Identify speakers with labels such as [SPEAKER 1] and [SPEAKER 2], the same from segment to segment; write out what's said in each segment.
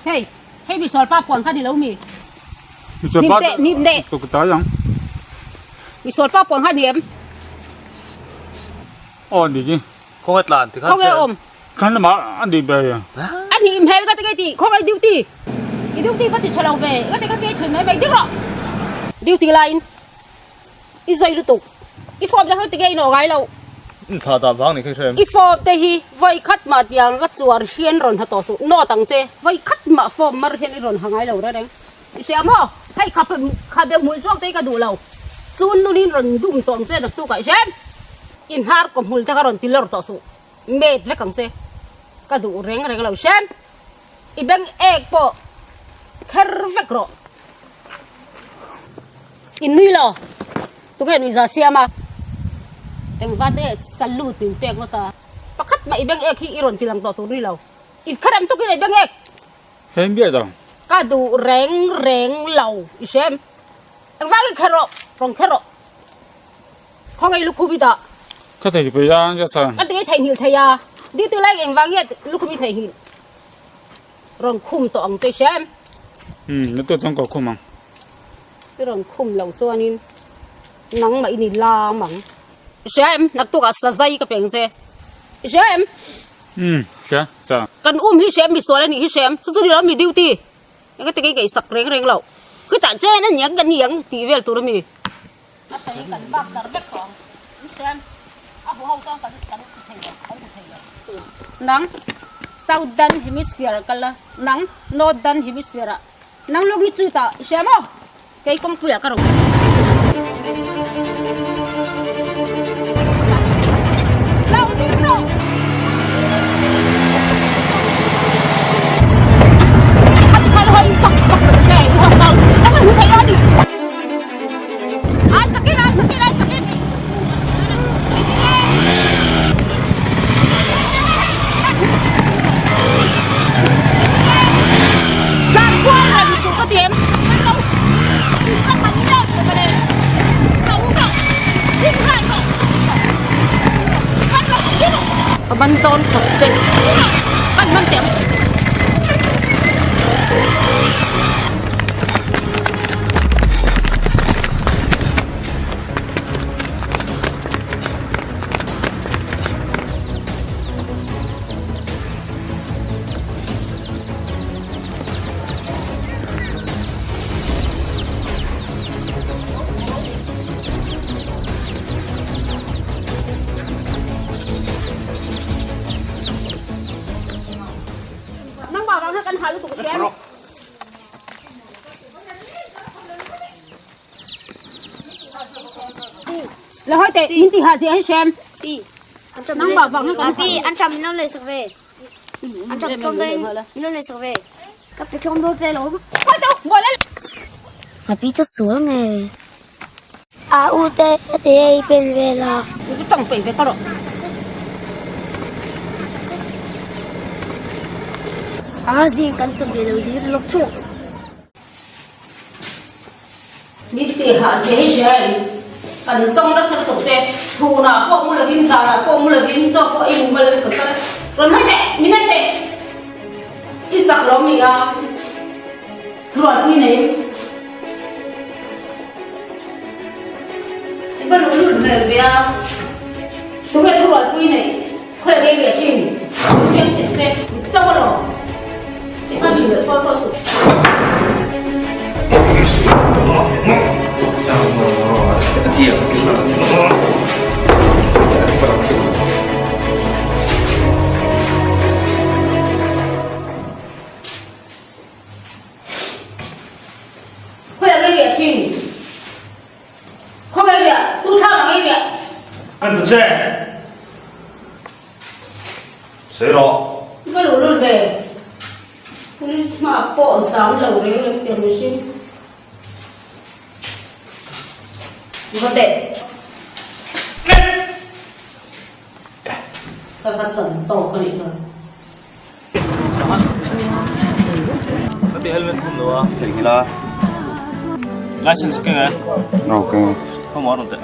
[SPEAKER 1] Hei, hei misual pa puan kha ni lo mi?
[SPEAKER 2] Misual pa
[SPEAKER 1] Nim teh, nim teh.
[SPEAKER 2] Tu ka tai ang.
[SPEAKER 1] Misual pa puan kha ni em?
[SPEAKER 2] Aw ni ki.
[SPEAKER 3] Khawngaih tlan ti khan
[SPEAKER 1] Khawngaih awm.
[SPEAKER 2] Khan lama an di ber ya.
[SPEAKER 1] A nih hmel ka ti kei ti, khawngaih duty. I duty va ti tha lo ve, ka ti ka ti thun mai mai dik rawh. Duty laiin i zai lutuk. I form te kha ti nge i nawh ngai lo.
[SPEAKER 3] In thla dah vang ni kha i hre em?
[SPEAKER 1] I form te hi vawi khat mah tiang ka chuar hian rawn ha tawh suh. Nawt ang che, vawi khat mah form mar hian i rawn ha ngai lo reng reng. I hria maw? Hei kha kha beuh hmul chuak te hi ka duh lo. Chun nun in rawn dum tawh ang che naktuk ah i hre em? I hnar kaw hmul te kha rawn ti lawr tawh suh. Met vek ang che. Ka duh reng reng lo i hre em? I beng ek pawh kher vek rawh. In nui lo. Tunge nui za siam a. Engva te salute min pek ngawt a. Pakhat mah i beng ek hi i rawn ti lang tawh tur ni lo. I kherem tukin i beng ek.
[SPEAKER 2] Heng biak dang.
[SPEAKER 1] Ka duh reng reng lo i hrem. Engva nge kher rawh, rawn kher rawh. Khawngaih lukhum i dah.
[SPEAKER 2] Ka thei pei a ka sa.
[SPEAKER 1] Ka ti theihnghilh thei a. Duty lai engvang nge lukhum i theihnghilh. Rawn khum tawh ang che hrem.
[SPEAKER 2] Umm na tu chuan ka khum ang.
[SPEAKER 1] I rawn khum loh chuanin nangmah i ni lam ang. Hrem, naktukah sazai ka peng che. Hrem.
[SPEAKER 2] Umm hria sa.
[SPEAKER 1] Kan um hi hrem misual a nih hi hrem. Chu chu ni lo mi duty. Eng ati kei ka i sak reng reng loh. Khitah chen a niang ka niang tih vel tur a mi. A thei kan bak dar vek tawh ang. Misen a hmu ho chuan kan kan hmu thei lo, kan hmu thei lo. Nang Southern Hemisphere ah kal la, nang Northern Hemisphere ah, nang longitude ah i hria maw? Kei kawngpui ah ka rawn. Lo ding rawh! A chhal hawi pak pak ta che, i hawng dang, ka hmu thei lo a ni. Ai sakin ai sakin ai sakin. Tlan kual reng suh ka ti em. Ka ban dawn khawp che. Kan man teh ang. Nangmah vang kha kan hah lutuk a hriat. Là hơi tệ in thì hạ gì anh xem. Nang bảo vàng
[SPEAKER 4] À pi anh chăm mình lấy sạc về. Anh chăm trong đây mình lấy sạc về. Các cái trong đôi dây lỗ.
[SPEAKER 1] Thôi đâu, ngồi lên.
[SPEAKER 4] À pi cho xuống nghe. A u te te ei pen ve la.
[SPEAKER 1] Cái trọng phải về tao rồi.
[SPEAKER 4] A zing kan chawm ve lo lir lawk chu.
[SPEAKER 1] Min ti hah zel zel kan zawng nasa lutuk che chhunah pawh mu lovin zanah pawh mu lovin chaw pawh ei mu lovin kan kal a rawn hawi teh min en teh i zak lo mi a thurualpui nei i va luh lut hmel ve a tunge thurualpui nei khawi a ngei ve thin chiang teh che chaw alawm Chika mi leh fo fo suh. Khawi a ngei leh thin. Khaw ngei leh tu thlam a ngei leh.
[SPEAKER 5] Kan tu che. Sawi rawh.
[SPEAKER 1] Ka luh lul ve. Police hma pawh zam lo reng reng teh mihring. Va teh. Ka ka chan tawk a nih chuan.
[SPEAKER 3] Ka ti helmet khum lo a.
[SPEAKER 5] Theihnghilh a.
[SPEAKER 3] License keng e.
[SPEAKER 5] Okay.
[SPEAKER 3] Come on, teh.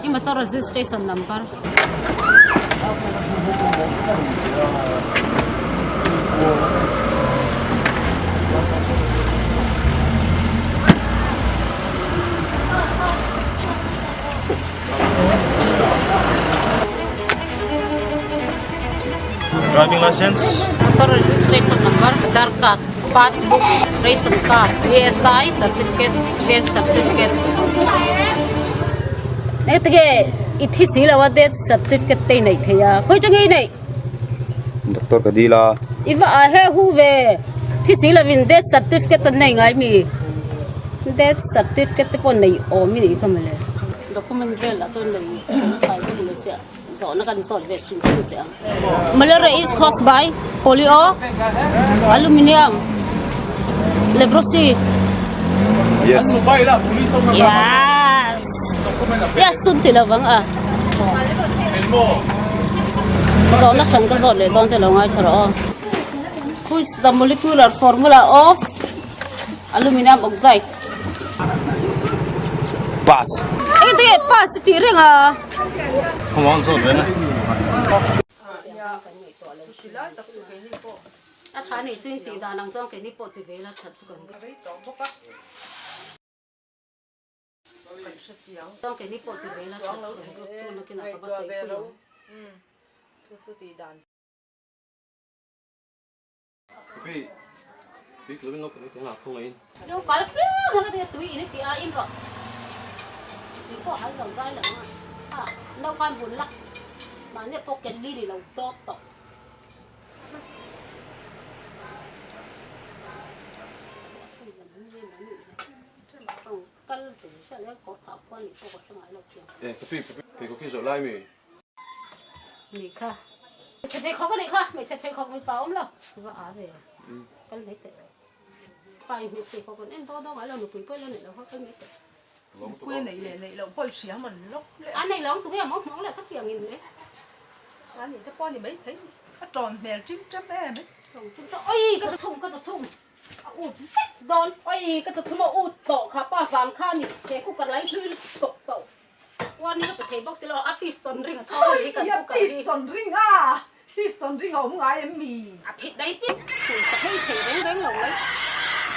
[SPEAKER 1] I motor registration number.
[SPEAKER 3] Driving license.
[SPEAKER 1] Motor registration number, Aadhaar card, passbook, ration card, PSI certificate, caste certificate. Engtinge i thi si lo a death certificate te i neih thei a, khawi tang i neih?
[SPEAKER 5] Doctor ka dil a.
[SPEAKER 1] I va a he hu ve, thi si lovin death certificate an nei ngai mi? Death certificate te pawh nei awm i nih kha mawle. Document velah chuan nei fai vek lo chiah. Zawhna kan zawt ve hrim hrim teh ang. Malaria is caused by polio, aluminium, leprosy.
[SPEAKER 5] Yes.
[SPEAKER 1] Yes. Yes sun ti lovang a. Zawhna hran ka zawt leh dawn che lo ngai thar aw. Who is the molecular formula of aluminium oxide?
[SPEAKER 5] Pass.
[SPEAKER 1] Engtin nge pass i tih reng a? A tha nei chu in tih dan ang chuan keini pawh ti ve ila that chu kan chuan keini pawh ti ve ila that chu kan group chu nakinah ka va sawi pui ang. Lo kal piang ang a tui in ti a in rawh tui pawh hal lo zai lo ang a no khan bun la mahni pawh ken li ni lo dawt tawh. Nih kha hmeichhe pheikhawk a nih kha hmeichhe pheikhawk mipa awm lo va a ve kal mai teh pa in hmeichhe pheikhawk an en dawn dawn ngai lo nupui pawh ila neih lo kha kal mai teh
[SPEAKER 6] nupui nei leh neih loh pawh i hria man lawk leh
[SPEAKER 1] a nei lo ang tunge a mawng hmawng leh ka tiang in le
[SPEAKER 6] a nih te pawh a ni mai thei a tawn hmel ṭim ṭem em
[SPEAKER 1] tawng ṭim ṭem oi ka chu chhung ka chu chhung A ut vek dawn. Oi ka chawchhum a ut tawh kha pa vang kha a ni. He cooker lai hlui lutuk tawh. Warning ka pe thei bawk si lo a piston ring a tho a ni kan cooker hi.
[SPEAKER 6] Piston ring a piston ring a awm ngai em mi?
[SPEAKER 1] A thit dai pit chhun tha thei thei reng reng lo mai.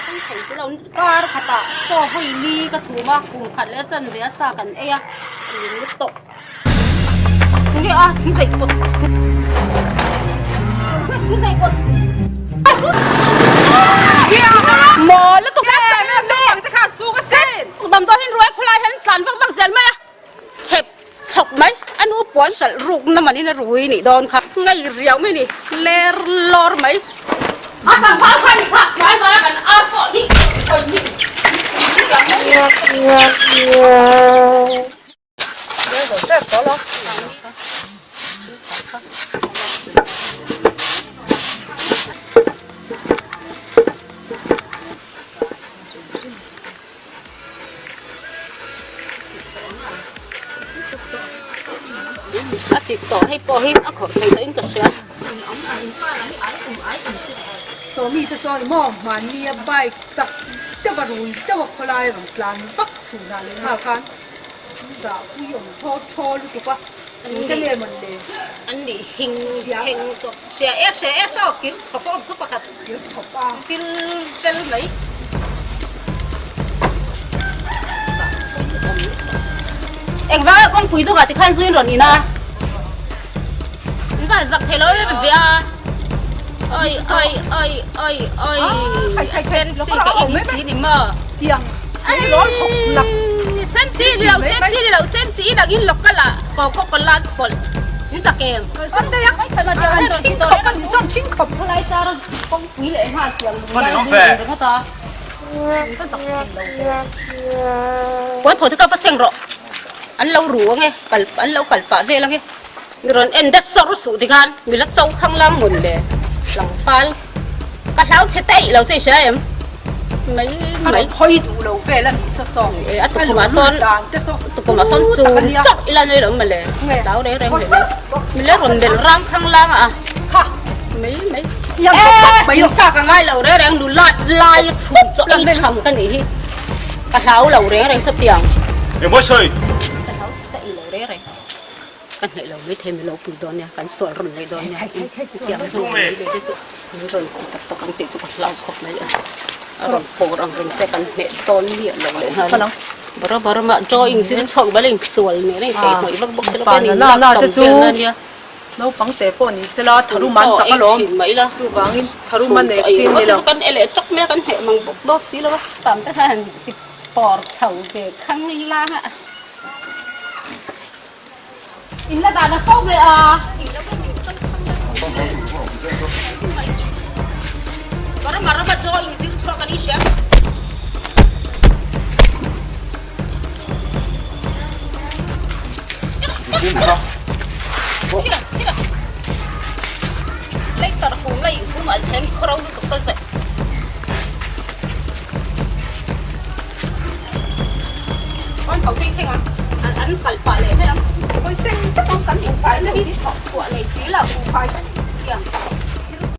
[SPEAKER 1] Thang thei si lo kar khatah chaw vawi li ka chhum a kum khat leh a chanve a sa kan ei a a ning lutuk. Nge a ni zai pawt. Ni zai pawt. Maw lutuk em
[SPEAKER 6] em naupang te khan suk a sin.
[SPEAKER 1] Damdawi hian ruai khawlai hian tlan vak vak zel mai a. Chhep chhawk mai a nu puan hralh ruk na manin a rui nih dawn kha. Ngei riau mai ni ler lawr mai. A tlangval kha ni kha hmai zara kan ar pawh hi hawi hi. A chik tawh hei pawh hi a khawrh thei tawh in ka hria.
[SPEAKER 6] Sawmi te sawn maw hmanni a bike chak deuh a rui deuh a khawlai rawn tlan vak chhunah leh nghal khan Zah pui awm thaw thaw lutuk a, eng te nge mawn le?
[SPEAKER 1] An nih hing heng zawk hria e hria e saw kir chhawp a awm chu pakhat
[SPEAKER 6] kir chhawp a
[SPEAKER 1] fil fel mai. Engvanga kawngpui dukah tikhan zuin rawn in a. In van zak thei lo em ve a. Oi oi oi oi oi. Sen chi ka in ti ni maw.
[SPEAKER 6] Tiang ai lawr khawp lak.
[SPEAKER 1] Sen chi ni lo sen chi ni lo sen chi dang in lawk ka la ko ko ko lan pawlh. In zak em.
[SPEAKER 6] Sen dei a. An ching khawp a ni zawng ching khawp.
[SPEAKER 1] Khawlai char kawngpui leh nghal tiang lung lai zui ringawt a. Ka zak thei lo ve. Puan thaw te ka va seng rawh. An lo ru ange kal an lo kal pah vel ange. Mi rawn en dat sawr suh tikhan mi la cho khang lang mun le tlangval ka hlau che teih lo che i hria em mai mai.
[SPEAKER 6] A hawi duh lo vel a nih saw saw.
[SPEAKER 1] E a tukumah sawn tukumah sawn chu chauh ila nei lo mawle ka hlau reng reng leh mai. Mi la rawn melh rang khang lang a mai mai. E in fak a ngai lo reng reng nu lat lai a chhum chaw ei chhang ka nih hi ka hlau lo reng reng sawtiang.
[SPEAKER 5] Engmaw sawi?
[SPEAKER 1] Ka hlau teih lo reng reng. Ka hnaih lo mai thei mi lo pui dawn nia, kan sual rawn nei dawn nia, hetiang chu mai leh te chu min rawn ti tak tak ang tih chu ka hlau khawp mai a, a rawn pawr ang reng se kan hneh tawn miah lo leh nghal a, bara bara mah drawing zir chhuak bal a insual nen a inkaihhnawih vak bawk se lo khian inlak cham vel na nia.
[SPEAKER 6] Naupang te pawh ni sela tharum an chak alawm. Chuvangin tharum a nei chin ni lo.
[SPEAKER 1] Kan ele chawk mai a kan hneh mang bawk dawk si lo a. Sam te kha han ti pawr chho ve khang lang a. In la dan a fo ve a. Burma rama drawing zir chhuak a ni hria.